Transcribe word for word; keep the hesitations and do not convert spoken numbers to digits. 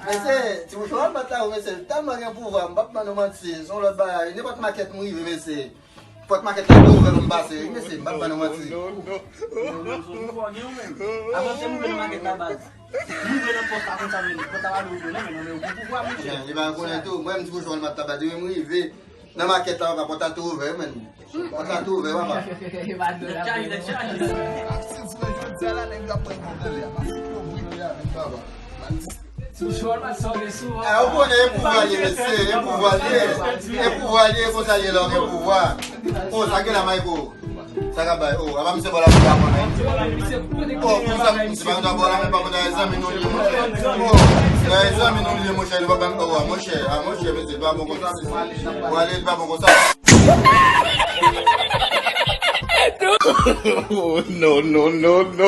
Mesye, ti bouchon Walmart la, mesye, li tèlman gen pouvwa, m p ap ban nou manti. Se yon lòt bagay. Nenpòt makèt m rive, mesye. Pòt makèt la tou ouvè pou m pase. Wi, mesye, m p ap ban nou manti. Avanse m rive nan makèt la, baz. M rive nan pòs la konsa, men pòt la pa ouvè non, men non, men ou gen pouvwa, monchè. Men, li pa konnen tou. Mwen, m ti bouchon Walmart la, baz, depi m rive nan makèt la, papa, pòt la tou ouvè, men. Pòt la tou ouvè, papa. Nèg chaje, nèg chaje. Aksyon sou jodi a la, nèg yo ap pran gwo granlè a. Mafik yo vre, nèg papa. Sou chòl, sa w gen sou. Ah, ou konnen e pouvwa l ye, mesye, e pouvwa l ye. E pouvwa l ye, konsa l ye lè w gen pouvwa. Oh, sa gen la, Mayko. Sa ka bay, oh, apa misye bò la pou ta konnen. Oh, konsa, misye pa ta bò la, men pa konn zanmi nou li ye, monchè. Oh, zanmi nou li ye, monchè, li pa ban, oh, ah, monchè, ah, monchè, mesye, li pa bon konsa, mesye. Ou ale, li pa bon konsa. Oh, no, no, no, no.